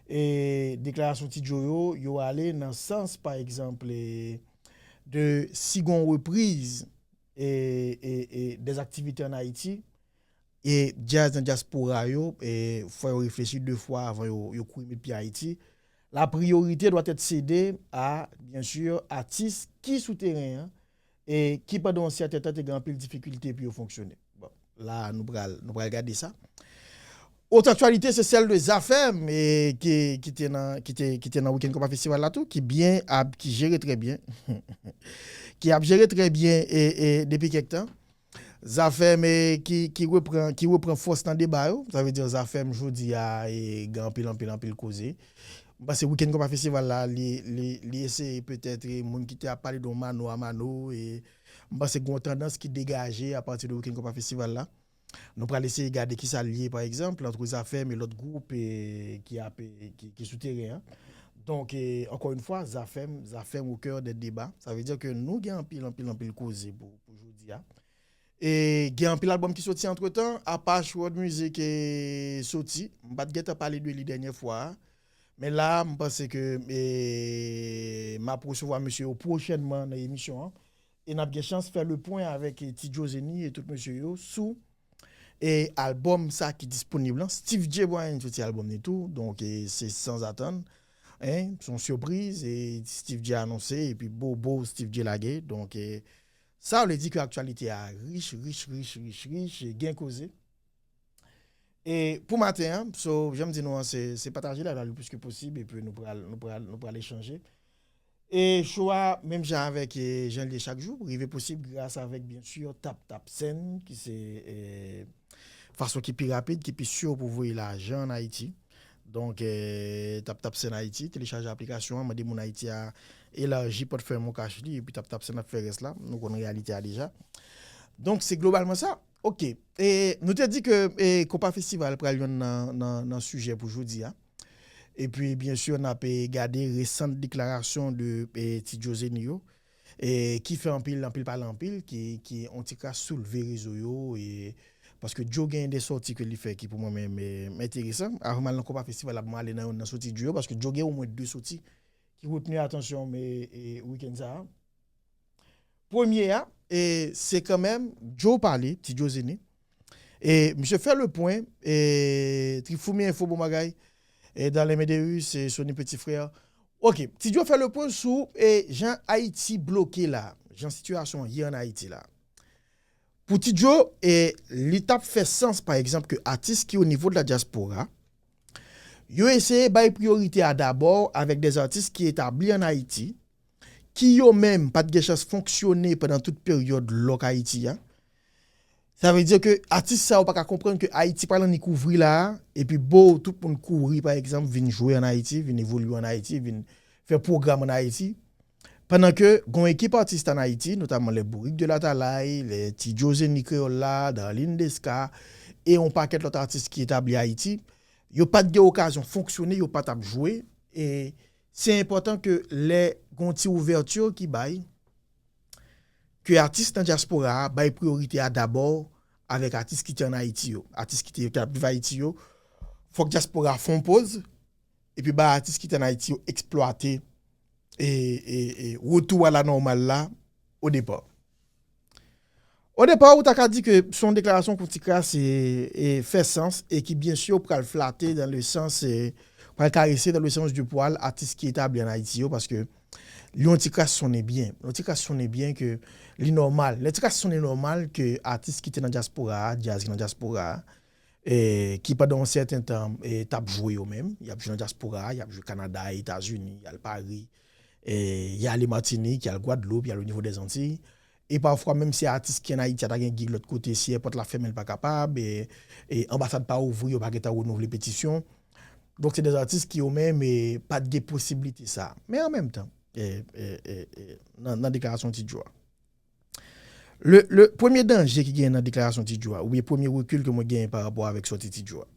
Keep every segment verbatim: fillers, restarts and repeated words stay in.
e deklarasyon Ti Joe yo, yo ale nan sans, pa egzanp, e, de si gon repriz e, e, e, des activités en Haïti, e djaz nan dyaspora yo, e fò yo reflechi de fwa avan yo, yo kouri met pye Ayiti. La priorité doit être cédée à, bien sûr, atis ki sou teren an, e ki pandan yon sèten tan te gen anpil difikilte pou yo fonksyone. Bon, la, nou pral, nou pral gade sa. Autre actualité, c'est celle de Zafèm, e ki, ki te nan, ki te, ki te nan weekend konpa festival la tou, ki byen ap, ki jere trè byen. Ki ap jere trè byen e, e depi kèk tan. Zafèm, e ki, ki repran, ki repran fòs nan deba yo. Sa vle di Zafèm jodi a, e gen anpil, anpil, anpil koze. M panse weekend konpa festival la, li, li, li eseye petèt, e moun ki te ap pale de yon Mano a Mano, e m panse gen yon tandans ki degaje apati de weekend konpa festival la. Nou pral eseye gade kisa l ye, pa egzanp, ant Zafèm e lòt gwoup, e, ki ap, e, ki, ki sou teren an. Donk, e, ankò yon fwa, Zafèm, Zafèm au cœur des débats. Sa vle di ke nou gen anpil, anpil, anpil koze pou, pou jodi a. E gen anpil albòm ki soti antretan, Apache World Music e soti. M pa t gentan pale de li dènye fwa a. Men la, m panse ke, e, m ap resevwa mesye yo pwochènman nan emisyon an. E n ap gen chans fè le pwen avèk, e, Ti Joe Zeni e tout mesye yo sou, e, albòm sa ki disponib lan. Steve J Bryan soti albòm li tou. Donk, e, se sans attendre. Hein, se yon sipriz. E Steve J anonse. Epi bobo Steve J lage. Donk, e, sa vle di ke aktyalite a rich, rich, rich, rich, rich. E gen koze. E pou maten an, so, jan m di nou an, se, se pataje live la le plus que possible, epi nou pral, nou pral, nou pral echanje. E show a, menm jan avèk, e, jan l ye chak jou, rive posib gras avèk, byen si, Tap Tap Send, ki se, e, fason ki pi rapid, ki pi si pou voye lajan ann Ayiti. Donk, e, Tap Tap Send Ayiti, telechaje aplikasyon an, mande moun Ayiti a elaji pòtfèy MonCash li, epi Tap Tap Send ap fè rès la. Nou konn reyalite a deja. Donk, se globalman sa. Ok. E nou te di ke, e, Konpa Festival pral yonn nan, nan, nan sijè pou jodi a. Epi, byen si, n ap, e, gade resan deklarasyon de, e, Ti Joe Zeni yo, e, ki fè anpil, anpil pale anpil, ki, ki on ti kras soulve rezo yo, e, paske Joe gen de sòti ke li fè ki pou mwen menm, e, enteresan. Avan m al nan Konpa Festival la, m ale nan yonn nan sòti Joe yo, paske Joe gen omwen de sòti ki retni atansyon m, e, e, wikenn sa a. Premye a, e, se kanmenm Joe pale, Ti Joe Zeni. E misye fè le pwen, e, Trifou mi enfo bon bagay, e, Darlene Médéus, e, Sony Petit Frère. Ok, Ti Joe fè le pwen sou, e, jan Ayiti bloke la, jan sitiyasyon an ye ann Ayiti la. Pou Ti Joe, e, li t ap fè sans, pa egzanp, ke atis ki o nivo de la dyaspora, yo eseye bay priyorite a dabò avèk de atis ki etabli ann Ayiti, ki yo menm pa t gen chans fonksyone pandan tout peryòd lòk Ayiti a. Sa vle di ke atis sa yo pa ka konprann ke Ayiti pral annik ouvri la a, epi bo, tout moun kouri, pa egzanp, vin jwe ann Ayiti, vin evolye ann Ayiti, vin fè pwogram ann Ayiti. Pandan ke gon ekip atis ann Ayiti, notamman les Bourriques de Latalay, les Ti Joe Zeni Kreyòl la, Darline Desca, e yon pakèt lòt atis ki etabli Ayiti, yo pa t gen okazyon fonksyone, yo pa t ap jwe, e se enpòtan ke lè gon ti ouvèti ki bay, ke atis nan dyaspora a bay priyorite a dabò avèk atis ki te ann Ayiti yo. Atis ki te, ki ap viv Ayiti yo, fòk dyaspora a fè yon poz, epi bay atis ki te ann Ayiti yo eksplwate e, e, e retou a la nòmal la o depa. O depa, ou ta ka di ke se yon deklarasyon ki yon ti kras e, e fè sans e ki byen si pral flate dan le sans, e, pral karese dan le sans du poil atis ki etabli ann Ayiti yo, paske li yon ti kras sonnen byen. Yon ti kras sonnen byen ke li nòmal. Lè ti kras sonnen nòmal ke atis ki te nan dyaspora a, djaz ki nan dyaspora a, e, ki pandan yon sèten tan, e, t ap jwe yo menm, y ap jwe nan dyaspora a, y ap jwe Kanada, Etazini, y al Pari, e, y ale Matinik, y al Gwadloup, y al o nivo dèzantiy. E pafwa, menm si atis ki ann Ayiti a ta gen gig lòt kote, si èpòt la fèmen, l pa kapab, e, e anbasad pa ouvri, yo pa gentan renouvle petisyon. Donk, se de atis ki yo menm, e, pa t gen posiblite sa. Men an menm tan, e, e, e, e, nan, nan deklarasyon Ti Joe a. Le, le premye danje ki genyen nan deklarasyon Ti Joe a, oubyen premye rekil ke mwen genyen pa rapò avèk sòti Ti Joe a.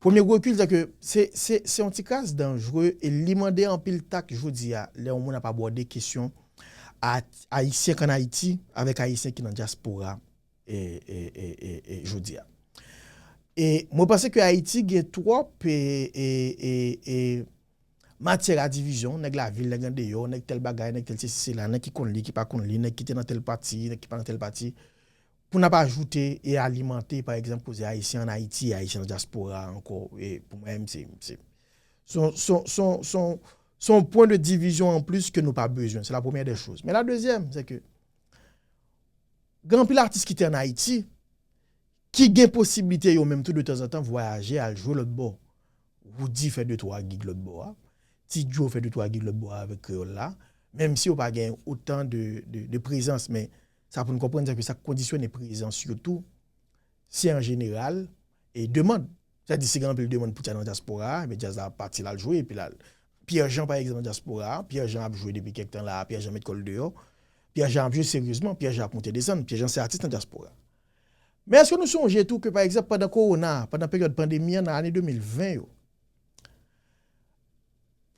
Premye rekil, se ke se, se, se yon ti kras danjre e li mande anpil tak jodi a, lè yon moun ap abòde kesyon a, Ayisyen k ann Ayiti avèk Ayisyen ki nan dyaspora, e, e, e, e, e jodi a. E mwen panse ke Ayiti gen twòp e, e, e, e, matyè a divizyon, nèg lavil, nèg andeyò, nèg tèl bagay, nèg tèl sesi sela, nèg ki konn li, ki pa konn li, nèg ki te nan tèl pati, nèg ki pa nan tèl pati, pou n ap ajoute e alimante, pa egzanp, koze Ayisyen ann Ayiti, Ayisyen nan dyaspora ankò. E pou mwen menm, se, se, se yon, se yon, se yon, se yon, se yon pwen de divizyon anplis ke nou pa bezwen. Se la premyè de choz. Men la dezyèm, se ke gen anpil atis ki te ann Ayiti, ki gen posiblite yo menm tou de tanzantan vwayaje al jwe lòt bò. Roody fè de twa gig lòt bò a. Ti Joe fè de twa gig lòt bò a avèk Kreyòl la. Menm si yo pa gen otan de, de, de prezans, men sa pou n konprann, se ke sa k kondisyone prezans yo tou, se an jeneral, e demann. Sètadi, si gen anpil demann pou djaz nan dyaspora a, ebyen djaz la ap pati l al jwe, epi l al. Pierre Jean, pa egzanp, nan dyaspora a, Pierre Jean ap jwe depi kèk tan la a, Pierre Jean met kò l deyò. Pierre Jean ap jwe seryezman, Pierre Jean ap monte desann, Pierre Jean se atis nan dyaspora. Men èske nou sonje tou ke, pa egzanp, pandan kowona a, pandan peryòd pandemi an nan ane de mil ven yo,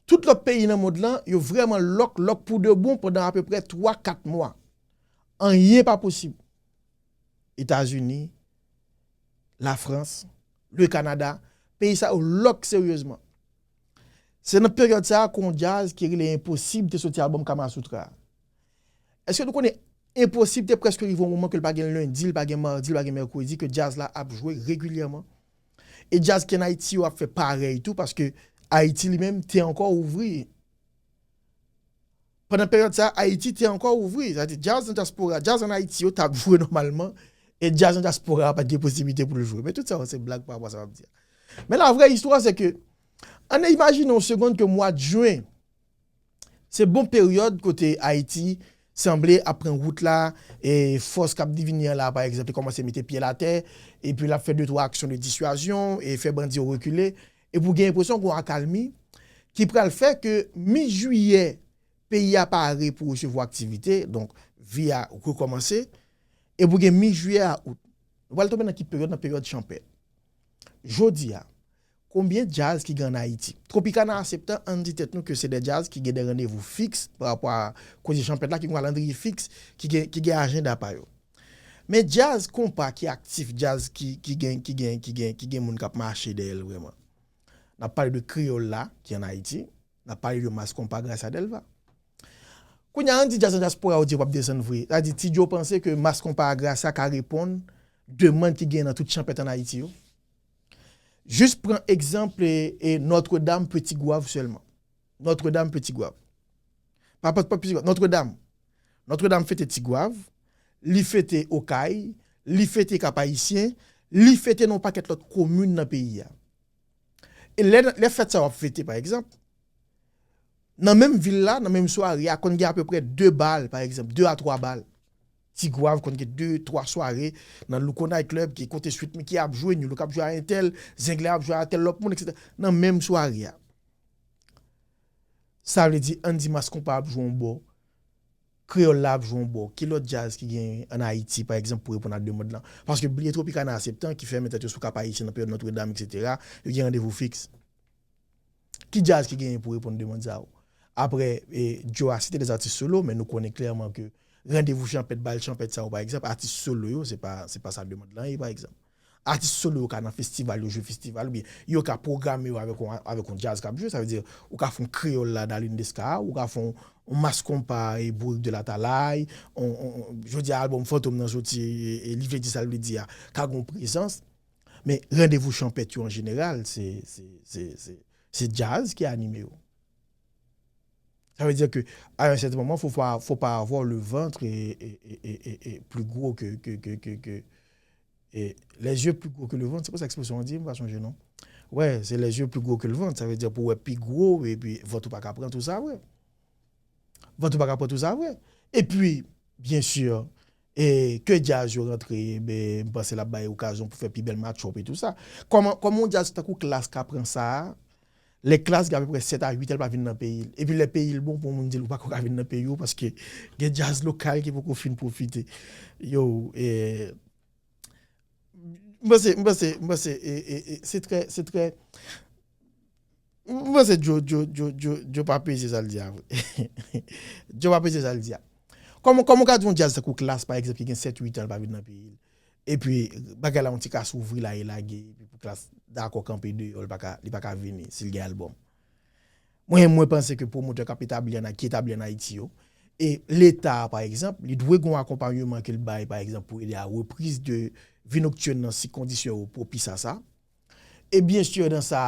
tout lòt peyi nan mond lan, yo vrèman lòk, lòk pou de bon pandan apeprè twa, kat mwa. Anyen pa posib. Etazini, Lafrans, le Kanada, peyi sa yo lòk seryezman. Se nan peryòd sa a ke yon djaz ki rele Enposib te soti albòm Kamasutra a. Èske nou konnen Enposib te prèske rive yon moman ke l pa gen lendi, l pa gen madi, l pa gen mèkredi, ke djaz la ap jwe regilyèman? E djaz ki ann Ayiti yo ap fè parèy tou, paske Ayiti li menm te ankò ouvri. Pandan peryòd sa a, Ayiti te ankò ouvri. Sa vle di, djaz nan dyaspora, djaz ann Ayiti yo t ap jwe nòmalman, e djaz nan dyaspora a pa t gen posiblite pou l jwe. Men tout sa yo se blag pa rapò a sa m ap di a. Men la vrè istwa, se ke, ann imajine yon segonn ke mwa jen, se bon peryòd kote Ayiti sanble ap pran wout la, e fòs k ap divini an la, pa egzanp, li kòmanse mete pye l atè, epi l ap fè de twa aksyon de diswazyon, e fè bandi yo rekile, epi w gen enpresyon gen yon akalmi ki pral fè ke mi jiyè, peyi a pare pou resevwa aktivite, donk, vi a rekòmanse, epi w gen mi jiyè a out. Nou pral tonbe nan ki peryòd? Nan peryòd chanpèt. Jodi a, konbyen djaz ki gen ann Ayiti? Tropicana a septan, ann di tèt nou ke se de djaz ki gen de randevou fiks pa rapò a koze chanpèt la, ki gen kalandriye fiks, ki gen, ki gen ajanda pa yo. Men djaz konpa ki aktif, djaz ki, ki gen, ki gen, ki gen, ki gen moun k ap mache dèyè l vrèman. N ap pale de Kreyòl la, ki ann Ayiti, n ap pale de Mass Konpa Gracia Delva. Kounye a, ann di djaz nan dyaspora yo di yo p ap desann vre. Sa di, Ti Djo panse ke Mass Konpa a Gracia ka reponn demann ki gen nan tout chanpèt ann Ayiti yo? Jis pran egzanp, e, e Notre Dame, Petit Goâve sèlman. Notre Dame, Petit Goâve. Pa, pa, pa Petit Goâve, Notre Dame. Notre Dame fete Ti Goâve, li fete Okay, li fete Cap Haïtien, li fete nan yon pakèt lòt komin nan peyi a. E lè, lè fèt sa yo ap fete, pa egzanp, nan menm vil la, nan menm sware a, konn gen apeprè de bal, pa egzanp, de a twa bal. Ti Gwav konn gen de, twa sware nan Louko Night Club ki kote Sweet Micky ap jwe, New Look ap jwe a entèl, Zenglè ap jwe a tèl lòt moun, etsetera. Nan menm sware a. Sa vle di, ann di Mass Konpa ap jwe yon bò, Kreyòl la ap jwe yon bò. Ki lòt djaz ki gen ann Ayiti, pa egzanp, pou reponn a demann lan? Paske bliye Tropicana a septan ki fèmen tèt yo sou Cap Haïtien nan peryòd Notre Dame, etsetera, yo gen randevou fiks. Ki djaz ki genyen pou reponn demann sa yo? Apre, e, Joe a site de atis solo, men nou konnen klèman ke randevou chanpèt, bal chanpèt sa yo, pa egzanp, atis solo yo, se pa, se pa sa demann lan ye, pa egzanp. Atis solo yo ka nan festival, yo jwe festival, oubyen yo ka pwograme yo avèk yon, avèk yon djaz k ap jwe, sa vle di, ou ka fè yon Kreyòl la, Darline Desca, ou ka fè yon, yon Mass Konpa e Bourik de Latalay, on, on, on, jodi a, albòm Fantom nan soti, e, e li vle di sa l vle di a, ka gen yon prezans, men randevou chanpèt yo an jeneral, se, se, se, se, se djaz ki anime yo. Ça veut dire que à un certain moment, faut pas, faut pas avoir le ventre et, et, et, et, et, et plus gros que, que, que, que, que, et les yeux plus gros que le ventre. C'est pas ça l'expression on dit, m pa sonje non. Ouais, c'est les yeux plus gros que le ventre. Ça veut dire pou wè pi gwo, epi vant ou pa ka pran tou sa vre. Vant ou pa ka pran tou sa vre. Epi, byen si, e ke djaz yo rantre, ben, m panse l ap bay okazyon pou fè pi bèl match-up e tou sa. Kòman, kòman yon djaz tankou Klass ka pran sa a? Lè Klass gen apeprè sèt a uit an l pa vin nan peyi l. Epi lè peyi l bon, pou yon moun di l ou pako ka vin nan peyi w, paske gen djaz lokal ki poko fin pwofite. Yo, e, m panse, m panse, m panse, e, e, e, se trè, se trè, m panse Joe, Joe, Joe, Joe, Joe pa peze sa l di a vre. Joe pa peze sa l di a. Kòman, kòman w ka di yon djaz tankou Klass, pa egzanp, ki gen sèt, uit an l pa vin nan peyi l? Epi, bagay la yon ti kras ouvri la e lage, epi pou klas dakò kanpe deyò, li pa ka, li pa ka vini, si l gen albòm. Mwen, mwen panse ke pwomotè k ap etabli ann, ki etabli ann Ayiti yo, e Leta, pa egzanp, li dwe gen yon akonpayman ke l bay, pa egzanp, pou ede a repriz de vi noktin nan si kondisyon yo pwopis a sa. E byen si, nan sa,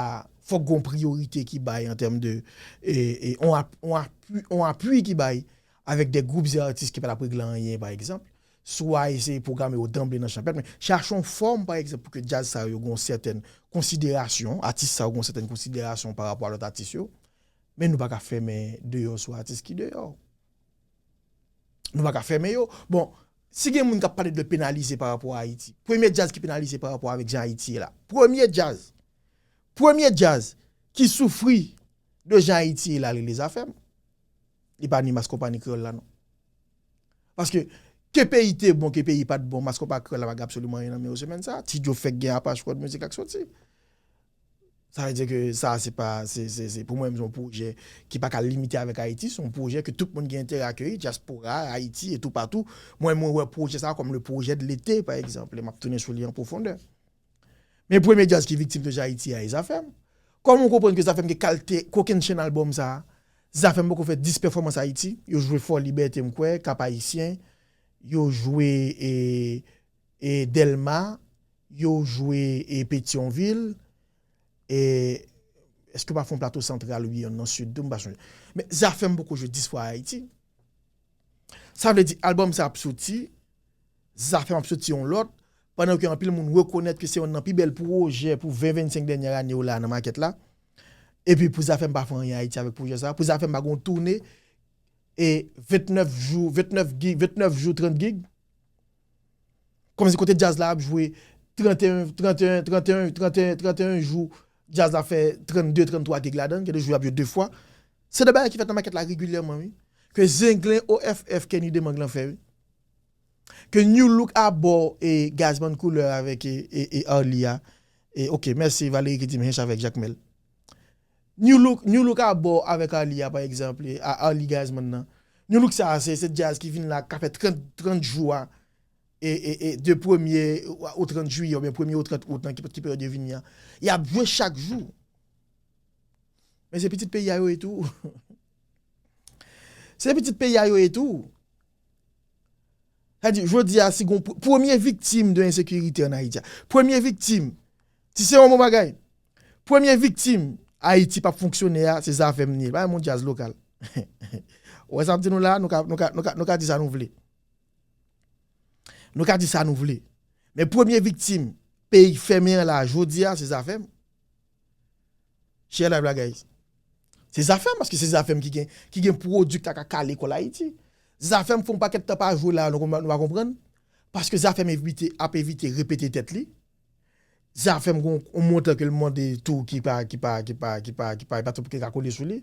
fòk gen yon priyorite ki bay an tèm de, e, e, on ap-, on apui, on apui ki bay avèk de gwoup e atis ki pa t ap regle anyen, pa egzanp. Swa eseye pwograme yo danble nan chanpèt, men chache yon fòm, pa egzanp, pou ke djaz sa yo gen yon sètèn konsiderasyon, atis sa yo gen yon sètèn konsiderasyon pa rapò a lòt atis yo. Men nou pa ka fèmen deyò sou atis ki deyò. Nou pa ka fèmen yo. Bon, si gen moun k ap pale de penalize pa rapò a Ayiti, premye djaz ki penalize pa rapò avèk jan Ayiti ye la. Premye djaz. Premye djaz ki soufri de jan Ayiti ye la, li rele Zafèm. Li pa ni Mas Konpa ni Kreyòl la, non. Paske, ke peyi te bon, ke peyi pa t bon, Mas Konpa Kreyòl la pa gen absoliman anyen nan men yo semèn sa. Ti Djo fèk gen Apache World Music ak soti. Sa vle di ke sa, se pa, se, se, se, pou mwen, se yon pwojè ki pa ka limite avèk Ayiti, se yon pwojè ke tout moun gen enterè akeyi, dyaspora, Ayiti e toupatou. Mwen, mwen wè pwojè sa kòm le pwojè de lete, pa egzanp, e m ap tounen sou li an pwofondè. Men premye djaz ki viktim de jan Ayiti a, e Zafèm. Kòman w konprann ke Zafèm gen kalite kokennchenn albòm sa a? Zafèm poko fè dis pèfòmans Ayiti, yo jwe Fò Libète, m kwè, Kap Ayisyen, yo jwe, e, e Dèlma, yo jwe, e Petyonvil, e èske yo pa fè yon Plato Santral oubyen yonn nan Sid tou, m pa sonje. Men Zafèm poko jwe dis fwa Ayiti. Sa vle di, albòm sa ap soti, Zafèm ap soti yon lòt, pandan ke anpil moun rekonèt ke se yonn nan pi bèl pwojè pou ven vennsenk dènyè ane yo la nan makèt la. Epi pou Zafèm pa fè anyen Ayiti avèk pwojè sa, pou Zafèm pa gen yon toune, e vennèf jou, vennèf gig, vennèf jou, trant gig. Kòmsi kote djaz la ap jwe tranteyen, tranteyen, tranteyen, tranteyen, tranteyen jou, djaz la fè trannde, tranntwa gig ladan l, gen de jou y ap jwe de fwa. Se de bagay ki fèt nan makèt la regilyèman, wi. Ke Zenglen O F F Kenny Demang lan fè, wi. Ke New Look abò e Gazzman Couleur avèk e, e, e Arly a. E, ok, mèsi Valery ki di m hench avèk Jakmèl. New Look, New Look abò avèk Arly a, pa egzanp, e, a Arly Gazzman nan. New Look sa, se, se djaz ki vin la, ka fè trant, trant jou a, e, e, e de premye o trant jiyè, oubyen premye o trant out nan, ki, ki peryòd yo vini an. Y ap jwe chak jou. Men se pitit peyi a yo ye tou. Se pitit peyi a yo ye tou. Sa di, jodi a, si gon pr-, premye viktim de ensekirite ann Ayiti a, premye viktim, si se yon bon bagay, premye viktim Ayiti p ap fonksyone a, se Zafèm li ye. Pa yon djaz lokal. Ou wè sa m di nou la, nou ka, nou ka, nou ka, nou ka di sa nou vle. Nou ka di sa nou vle. Men premye viktim peyi fèmen an la, jodi a, se Zafèm. Share live la, guys. Se Zafèm, paske se Zafèm ki gen, ki gen pwodui k ta ka kale kòl Ayiti. Zafèm fè yon pakèt tan pa jwe la, nou konprann, nou pa konprann. Paske Zafèm evite, ap evite repete tèt li. Zafèm gon yon montan ke l mande tou ki pa, ki pa, ki pa, ki pa, ki pa, ki pa twòp ki ka kole sou li.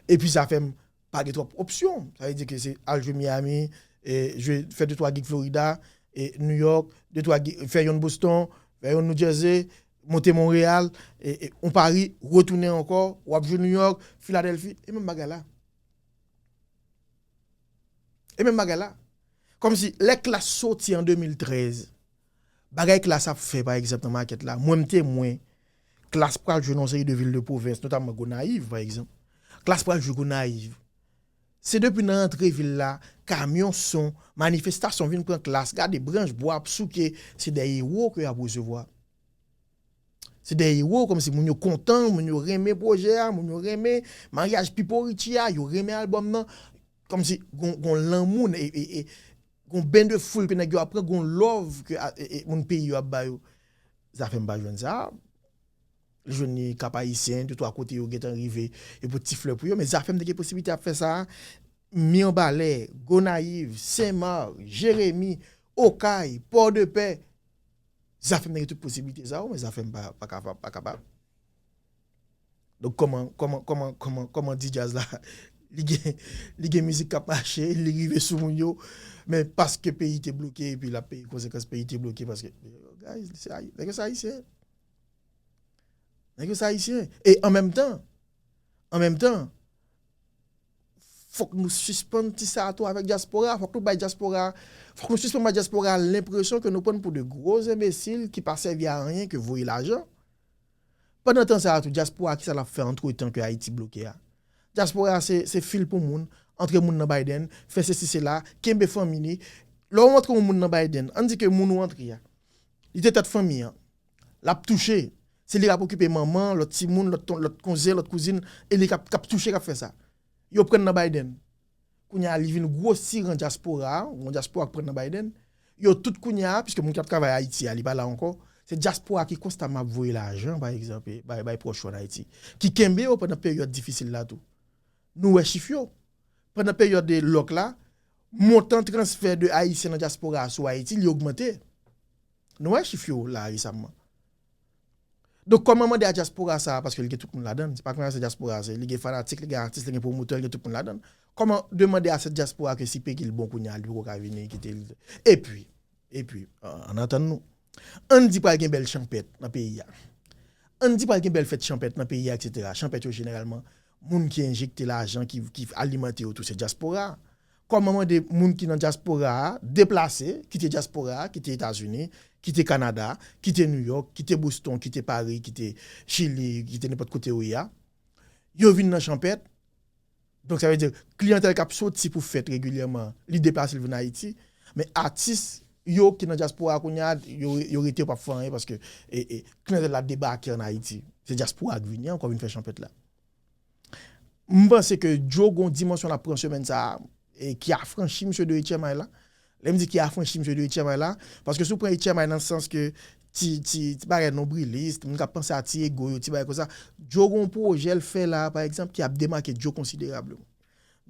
Epi Zafèm pa gen twòp opsyon. Sa vle di ke se al jwe Miami, e jwe, fè de twa gig Florida, e New York, de twa gig, fè yonn Boston, fè yonn New Jersey, monte Montréal, e, e yon Paris, retounen ankò, w ap jwe New York, Philadelphie, e menm bagay la. E menm bagay la. Kòmsi lè Klass soti an de mil trèz, bagay Klass ap fè, pa egzanp, nan makèt la, mwen m temwen, Klass pral jwe nan yon seri de vil de pwovens, notamman Gonayiv, pa egzanp. Klass pral jwe Gonayiv. Se depi nan rantre vil la, kamyon son, manifestasyon vin pran Klass, gade branch bwa ap souke, se de ewo ke y ap resevwa. Se de ewo, kòmsi moun yo kontan, moun yo renmen pwojè a, moun yo renmen maryaj Pipo Richie a, yo renmen albòm nan. Kòmsi gon, gon lanmou, e, e, e, gon ben de foul ke nèg yo ap pran, gon love ke a, e, e, moun peyi yo ap ba yo. Zafèm pa jwenn sa. Li jwenn li Kap Ayisyen, de twa kote yo gentan rive, yo pote ti flè pou yo, men Zafèm te gen posiblite ap fè sa. Mibalè, Gonayiv, Senmak, Jeremi, Okay, Pòdepè. Zafèm te gen tout posiblite sa yo, men Zafèm pa, pa kapab, pa kapab. Donk, kòman, kòman, kòman, kòman, kòman di djaz la, li gen, li gen mizik k ap mache, li rive sou moun yo, men paske peyi te bloke, epi l ap peye konsekans peyi te bloke, paske, guys, se Ayi-, nèg yo se Ayisyen. Nèg yo se Ayisyen. E an menm tan, an menm tan, Fòk nou sispann ti sa tou avèk dyaspora. Fòk nou bay dyaspora, fòk nou sispann bay dyaspora lenpresyon ke nou pran pou de gwo enbesil ki pa sèvi a anyen ke voye lajan. Pandan tan sa a tou, dyaspora ki sa l ap fè antretan ke Ayiti bloke a? Dyaspora se, se fil pou moun, antre moun nan Biden, fè sesi sela, kenbe fanmi li. Lè w antre yon moun nan Biden, ann di ke moun ou antre a, li te tèt fanmi an, l ap touche. Se li k ap okipe manman, lòt timoun, lòt, ton- lòt kouzen, lòt kouzin, e li k ap, k ap touche, k ap fè sa. Yo pran nan Biden. Kounye a, li vin gwo siran dyaspora a, yon dyaspora k pran nan Biden. Yo tout kounye a, piske moun k ap travay Ayiti a, li pa la ankò. Se dyaspora ki konstaman ap voye lajan, pa egzanp, bay, bay pwòch yo ann Ayiti. Ki kenbe yo pandan peryòd difisil la tou. Nou wè chif yo. Pandan peryòd de lòk la, montan transfè de Ayisyen nan dyaspora a sou Ayiti, li ogmante. Nou wè chif yo la resamman. Donk, kòman mande a dyaspora sa a, paske li gen tout moun ladan l, se pa kòman se dyaspora, se, li gen fanatik, li gen atis, li gen pwomotè, li gen tout moun ladan l. Kòman demande a sèt dyaspora ke si peyi l bon kounye a, li poko ka vini kite l? Epi, epi, an, ann atann nou. Ann di pral gen bèl chanpèt nan peyi a. Ann di pral gen bèl fèt chanpèt nan peyi a, etsetera. Chanpèt yo jeneralman, moun ki enjekte lajan, ki, ki alimante yo tou, se dyaspora a. Kòman mande moun ki nan dyaspora a deplase, kite dyaspora a, kite Etazini, kite Kanada, kite New York, kite Boston, kite Paris, kite Chili, kite nenpòt kote yo ye a. Yo vin nan chanpèt. Donk, sa vle di, kliyantèl k ap soti pou fèt regilyèman, li deplase, li vin Ayiti. Men atis yo ki nan dyaspora a kounye a, yo, yo rete, yo p ap fè anyen paske e, e, kliyantèl la debake ann Ayiti. Se dyaspora a k vini ankò vin fè chanpèt la. M panse ke Joe gon dimansyon l ap pran semèn sa a, e ki afranchi misye de H M I la. Lè m di ki afranchi misye de H M I la, paske si w pran H M I nan sans ke ti, ti, ti bagay nonbrilis, moun k ap panse a ti ego yo, ti bagay konsa, Joe gon pwojè l fè la, pa egzanp, ki ap demake Joe konsiderableman.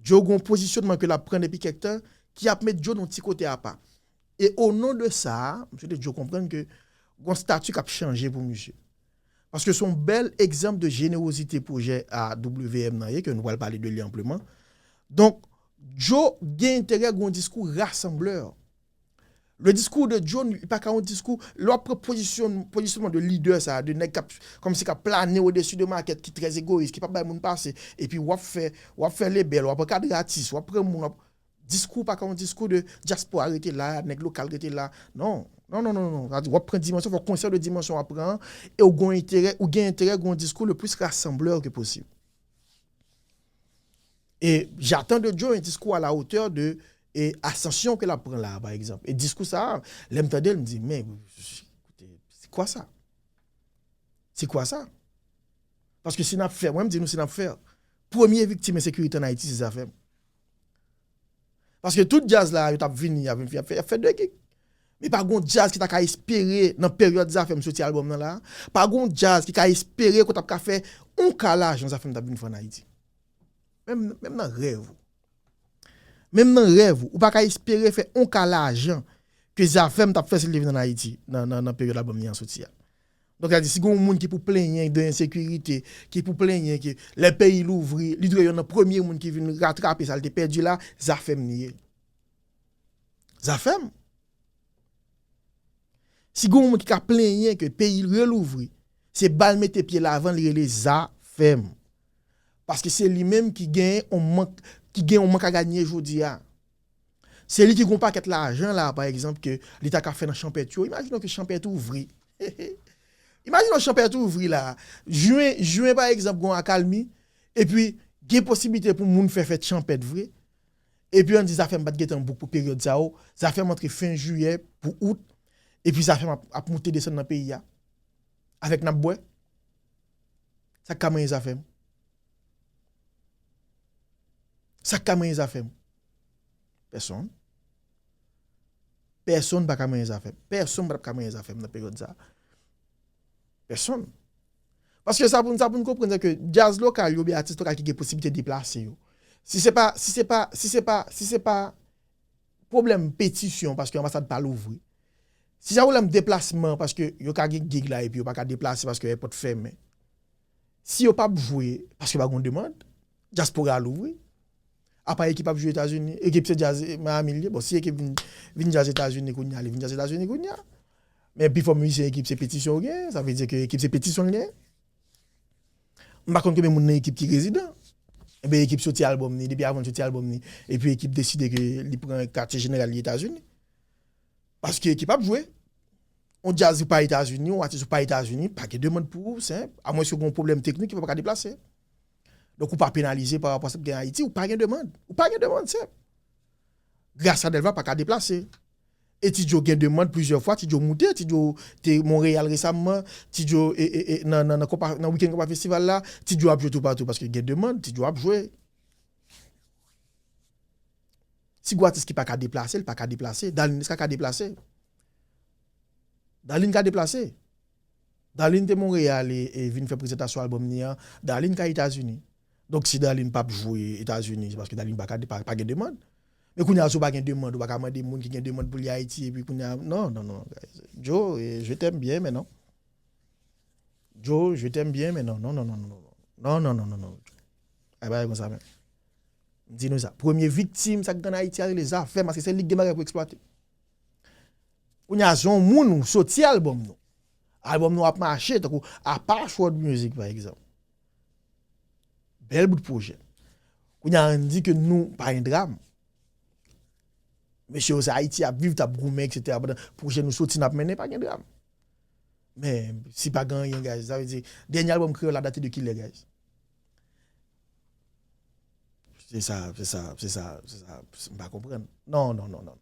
Joe gon pozisyonman ke l ap pran depi kèk tan, ki ap met Joe nan yon ti kote apa. E o non de sa, misye te Joe konprann ke gon stati k ap chanje pou misye. Paske se yon bèl egzanp de jenerozite pwojè A W M nan ye, ke nou pral pale de li anpleman. Donk, Joe gen enterè gen yon diskou rasanblè. Le diskou de Joe, li pa ka yon diskou, lè w ap pran pozisyon, pozisyonman de lidè sa, de nèg k ap, kòmsi k ap plane odesi de makèt, ki trè egoyis, ki p ap bay moun pase, epi w ap fè, w ap fè lebèl, w ap ankadre atis, w ap pran moun, w ap Diskou pa ka yon diskou de dyaspora rete la, nèg lokal rete la. Non. Non, non, non, non. Sa di, w ap pran dimansyon, fò w konsyan de dimansyon w ap pran an, e w gen enterè, ou gen enterè gen yon diskou le plus rassembleur que possible. Et j'attends de Joe un discours à la hauteur de e asansyon ke l ap pran la, pa egzanp. E diskou sa a, lè m tande l, m di, men, koute, c'est quoi ça? C'est quoi ça? Paske si n ap fè, mwen m di nou si n ap fè, premye viktim ensekirite ann Ayiti se Zafèm. Paske tout djaz la, yo t ap vini, y ap vin, y ap fè, y ap fè de gig. Men pa gon djaz ki ta ka espere nan peryòd Zafèm soti albòm nan la, pa gon djaz ki ka espere ke w t ap ka fè yon ka lajan Zafèm t ap vin fè ann Ayiti. Menm, menm nan rèv ou. Menm nan rèv ou, ou pa ka espere fè yon ka lajan ke Zafèm t ap fè si l te vin ann Ayiti nan, nan, nan peryòd albòm li an soti a. Donk, sa di, si gen yon moun ki pou plenyen de ensekirite, ki pou plenyen ke lè peyi louvri, li dwe youn nan premye moun ki vin ratrape sa l te pèdi la, Zafèm li ye. Zafèm. Si gen yon moun ki ka plenyen ke peyi relouvri, se ba l mete pye l avan, li rele Zafèm. Paske se li menm ki gen yon mank, ki gen yon mank a ganye jodi a. Se li ki gen yon pakèt lajan la, pa egzanp, ke li ta ka fè nan chanpèt yo. Imajine w ke chanpèt ouvri. Imajine w chanpèt ouvri la. Jen, jen, pa egzanp, gen yon akalmi, epi gen posiblite pou moun fè fèt chanpèt vre. Epi ann di Zafèm pa t gentan bouk pou peryòd sa yo. Zafèm antre fen jiyè pou out. Epi Zafèm ap, ap moute desann nan peyi a. Avèk n ap bwè. Sa k ka manyen Zafèm? Sa k ka manyen Zafèm? Pèsonn. Pèsonn pa ka manyen Zafèm. Pèsonn pa t ap ka manyen Zafèm nan peryòd sa a. Pèsonn. Paske sa pou n, sa pou n konprann, se ke djaz lokal yo, oubyen atis lokal ki gen posiblite deplase yo. Si se pa, si se pa, si se pa, si se pa pwoblèm petisyon, paske anbasad pa louvri. Si se pwoblèm deplasman, paske yo ka gen gig la epi yo pa ka deplase paske èpòt fèmen. Si yo p ap jwe, paske pa gen demann, dyaspora a louvri. Apa ekip ap jwe Etazini, ekip se djaz Miami l ye. Bon, si ekip vin, vin djaz Etazini kounye a, li vin djaz Etazini kounye a. Men pifò mizisyen ekip se petisyon yo genyen, sa vle di ke ekip se petisyon l genyen. M pa konn konbyen moun nan ekip ki rezidan. Enben, ekip soti albòm ni, depi avan l soti albòm ni, epi ekip deside ke li pran katye jeneral li Etazini. Paske ekip ap jwe. Yon djaz ou pa Etazini, yon atis ou pa Etazini, pa gen demann pou ou, senp. Amwens ke gen yon pwoblèm teknik, ki pa ka deplase. Donk, ou pa penalize pa rapò a sa k gen Ayiti, ou pa gen demann. Ou pa gen demann, senp. Gracia Delva pa ka deplase. E Ti Djo gen demann plizyè fwa, Ti Djo moute, Ti Djo te Monreyal resamman, Ti Djo e, e, e, nan, nan, nan, konpa, nan wikenn konpa festival la, Ti Djo ap jwe toupatou paske gen demann, Ti Djo ap jwe. Si gwo atis ki pa ka deplase, li pa ka deplase. Darline Esca ka deplase. Darline ka deplase. Darline te Monreyal e, e vin fè prezantasyon albòm ni an. Darline ka Etazini. Donk, si Darline p ap jwe Etazini, se paske Darline pa ka, pa, pa gen demann. Men kounye a, si w pa gen demann, ou pa ka mande moun ki gen demann pou li Ayiti, epi kounye a, non, non, non, guys. Joe, eh, je t'aime bien, men non. Joe, je t'aime bien, men non, non, non, non, non, non. Non, non, non, non, non. Ay, bagay konsa menm. M di nou sa. Premye viktim, sa k gen Ayiti a rele Zafèm, paske se li k gen bagay pou eksplwate. Kounye a, se yon moun ou soti albòm nou. Albòm nou ap mache, tankou Apache World Music, pa egzanp. Bèl bout pwojè. Kounye a, ann di ke nou pa gen dram. Mesye yo, se Ayiti y ap viv, t ap goumen, etsetera. Pandan pwojè nou soti, n ap mennen, pa gen dram. Men, si pa gen anyen, guys, sa vle di, dènye albòm kreyòl la date de kilè, guys? Se sa, se sa, se sa, se sa, m pa konprann. Non, non, non, non.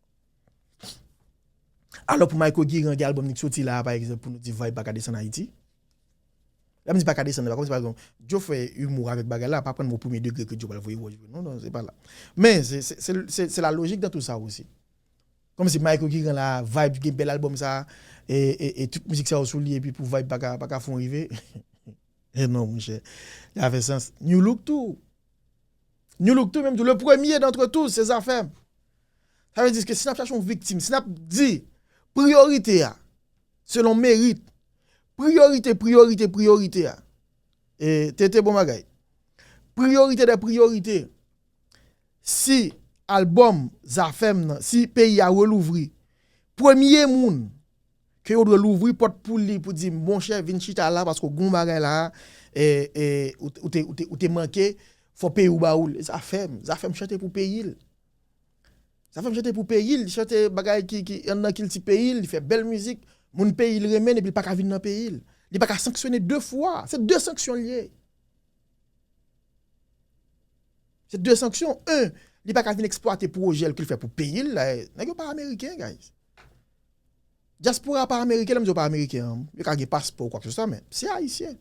Alò, pou Mayko Giran, gen albòm li k soti la, pa egzanp, pou nou di Vibe pa ka desann Ayiti. Lè m di pa ka desann, pa kòmsi, pa egzanp, Joe fè imou avèk bagay la, pa pran mo premye degre ke Joe pral voye wòch vre. Non, non, se pa la. Men, se, se, se, se, se la lojik dan tou sa osi. Kòmsi Mayko Giran la, Vibe gen bèl albòm sa, e, e, e tout mizik sa yo sou li, epi pou Vibe pa ka, pa ka fè yon rive. E non, monchè. Li pa fè sans. New Look tou. New Look tou, menm tou. Le premier d'entre tous, se Zafèm. Sa vle di ke si n ap chache yon viktim, si n ap di priyorite a, selon merit, priyorite, priyorite, priyorite a, e, Tete bon bagay. Priyorite dè priyorite. Si albòm Zafèm nan, si peyi a relouvri, premye moun ke yo dwe louvri pòt pou li, pou di, monchè, vin chita la, paske w gen yon bagay la, e, e, ou, ou te, ou te, ou te manke, fò peyi w ba ou l. Zafèm, Zafèm chante pou peyi l. Zafèm chante pou peyi l, li chante bagay ki, ki anndan kilti peyi l, li fè bèl mizik, moun peyi l renmen l, epi l pa ka vin nan peyi l. Li pa ka sanksyone de fwa. Se de sanksyon l ye. Se de sanksyon. En, li pa ka vin eksplwate pwojè l ke l fè pou peyi l la. Nèg yo pa ameriken, guys. Dyaspora pa ameriken, lè m di yo pa ameriken an, yo ka gen paspò ou kwakeseswa, men se ayisyen.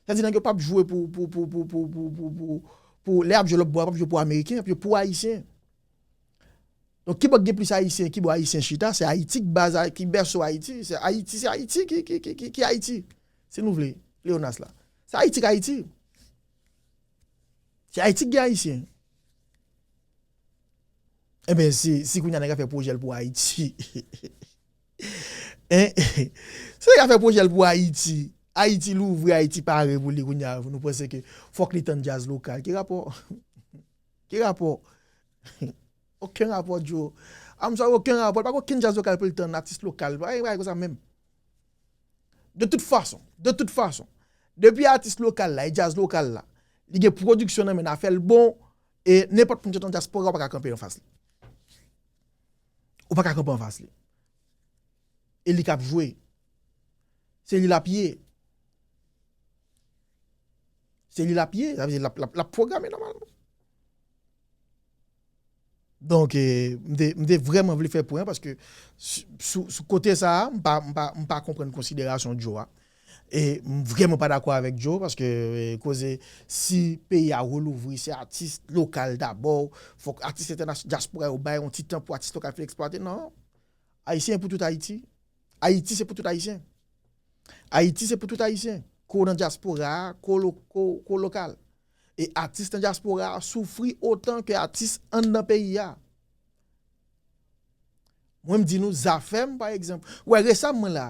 Sa di nèg yo p ap jwe pou, pou, pou, pou, pou, pou, pou, pou, pou, lè y ap jwe lòt bò a, p ap jwe pou ameriken, y ap jwe pou ayisyen. Donk, ki bò k gen plis ayisyen, ki bò ayisyen chita, se Ayiti k baz, ki bèso Ayiti, se Ayiti, se Ayiti ki, ki, ki, ki, ki Ayiti, si nou vle, pleonas la. Se Ayiti k Ayiti. Se Ayiti k gen ayisyen. Enben, si, si kounye a nèg la fè pwojè l pou Ayiti, en, si nèg la fè pwojè l pou Ayiti, Ayiti louvri, Ayiti pare pou li kounye a, nou panse ke fòk li tann djaz lokal. Ki rapò? Ki rapò? Okenn rapò, Joe. I'm sorry, okenn rapò. Pa gen okenn djaz lokal pou l tann atis lokal. Pa gen bagay konsa menm. De tout fason, de tout fason, depi atis lokal la, e djaz lokal la, li gen pwodiksyon nan men l, afè l bon, e nenpòt moun ki sot nan dyaspora, ou pa ka kanpe anfas li. Ou pa ka kanpe anfas li. E li k ap jwe. Se li l ap ye. Se li l ap ye, sa vle di l ap, l ap, l ap pwograme nòmalman. Donk, eh, m te, m te vrèman vle fè pwen an paske sou, sou, sou kote sa a, m pa, m pa, m pa konprann konsiderasyon Joe a. E m vrèman pa dakò avèk Joe paske, eh, koze si peyi a relouvri, se atis lokal dabò, fòk atis entènas-, dyaspora yo bay yon ti tan pou atis lokal fin eksplwate. Non. Ayisyen pou tout Ayiti. Ayiti se pou tout Ayisyen. Ayiti se pou tout Ayisyen. Ke w nan dyaspora a, ke w lo-, ke w, ke w lokal. E atis nan dyaspora a soufri otan ke atis anndan peyi a. Mwen, m di nou, Zafèm, pa egzanp. Wè, resamman la,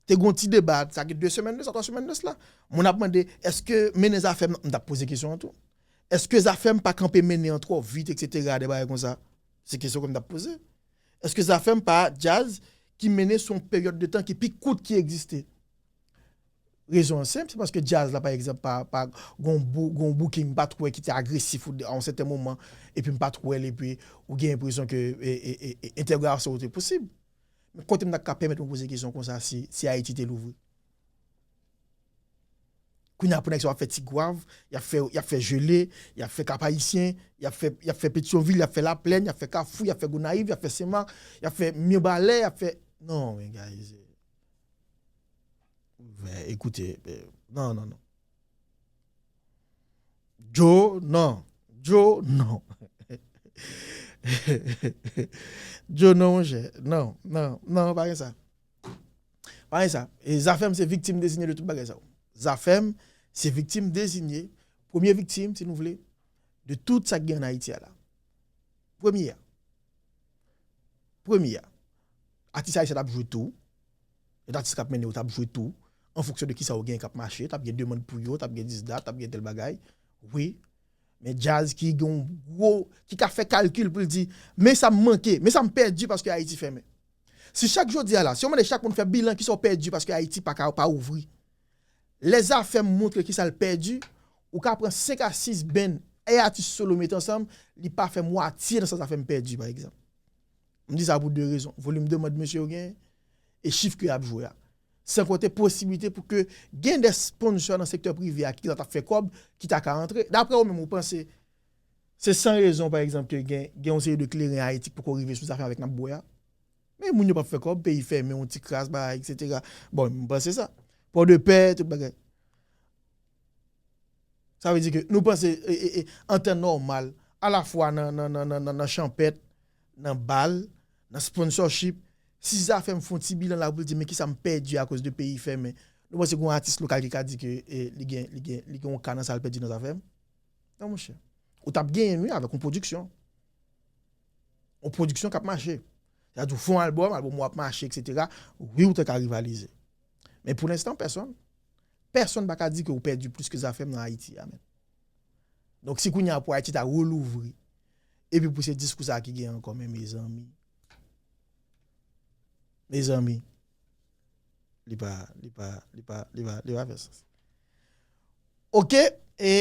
te gen yon ti deba, sa gen de semèn de sa, twa semèn de sela. Moun ap mande, èske mennen Zafèm nan, m t ap poze kesyon an tou. Èske Zafèm pa kanpe mennen an twò vit, etsetera, de bagay konsa? Se kesyon ke m t ap poze. Èske Zafèm pa djaz ki mennen sou yon peryòd de tan ki pi kout ki egziste? Rezon an senp, se paske djaz la, pa egzanp, pa, pa gon bou, gon booking, m pa twò wè ki te agresif a yon sèten moman, epi m pa twò wè l, epi ou gen enpresyon ke e, e, e, e, entègraksyon ou te posib. Men kote m ta ka pèmèt mwen poze kesyon konsa si, si Ayiti te louvri? Kounye a pou nèg sa w ap fè Tigwav, y ap fè, y ap fè Jele, y ap fè Kap Ayisyen, y ap fè, y ap fè Petyonvil, y ap fè Laplèn, y ap fè Kafou, y ap fè Gonayiv, y ap fè Senmak, y ap fè Mibalè, y ap fè, non, men guys. Vè, ekoute, eh, non, non, non. Joe, non. Joe, non. Joe, non, monchè. Non, non, non, pa gen sa. Pa gen sa. E Zafèm se viktim dezinye de tout bagay sa yo. Zafèm se viktim dezinye, premye viktim, si nou vle, de tout sa ki gen an Ayiti a la. Premye a. Premye a. Atis ayisyen t ap jwe tou. Lòt atis k ap mennen yo t ap jwe tou. An fonksyon de kisa yo gen k ap mache, t ap gen demann pou yo, t ap gen dis dat, t ap gen tèl bagay. Wi. Men djaz ki gen yon gwo, ki ka fè kalkil pou l di, men sa m manke, men sa m pèdi paske Ayiti fèmen. Si chak jodi a la, si yo mande chak moun fè bilan kisa w pèdi paske Ayiti pa ka, pa ouvri, lè Zafèm montre kisa l pèdi, ou ka pran senk a sis band e atis solo mete ansanm, li pa fè mwatye nan sa Zafèm pèdi, pa egzanp. M di sa pou de rezon. Volim demann mesye yo genyen e chif ke y ap jwe a. San konte posiblite pou ke gen de sponsò nan sektè prive a ki ta, ta fè kòb, ki ta ka antre. Daprè ou menm, ou panse se san rezon, pa egzanp, ke gen, gen yon seri de kleren Ayiti ki poko rive sou Zafèm avèk n ap bwè a? Men moun yo p ap fè kòb, peyi fèmen, yon ti kras, bagay, etsetera. Bon, m panse sa. Pòdepè, tout bagay. Sa vle di ke nou panse, e, e, e, an tan nòmal, alafwa nan, nan, nan, nan, nan, nan chanpèt, nan bal, nan sponsorship, si Zafèm fè yon ti bilan la pou l di, men kisa m pèdi akoz de peyi fèmen? Nou panse gen yon atis lokal ki ka di ke, e, li gen, li gen, li gen yon ka nan sa l pèdi nan Zafèm? Non, monchè. Ou t ap genyen, wi, avèk yon pwodiksyon. Yon pwodiksyon k ap mache. Sa di ou fè yon albòm, albòm ou ap mache, etsetera. Wi, ou te ka rivalize. Men pou lenstan, pèsonn, pèsonn pa ka di ke ou pèdi plis ke Zafèm nan Ayiti a, menm. Donk, si kounye a pou Ayiti ta relouvri, epi pou se diskou sa a ki gen ankò, men mezanmi, mezanmi, li pa, li pa, li pa, li pa, li pa fè sans. Oke, e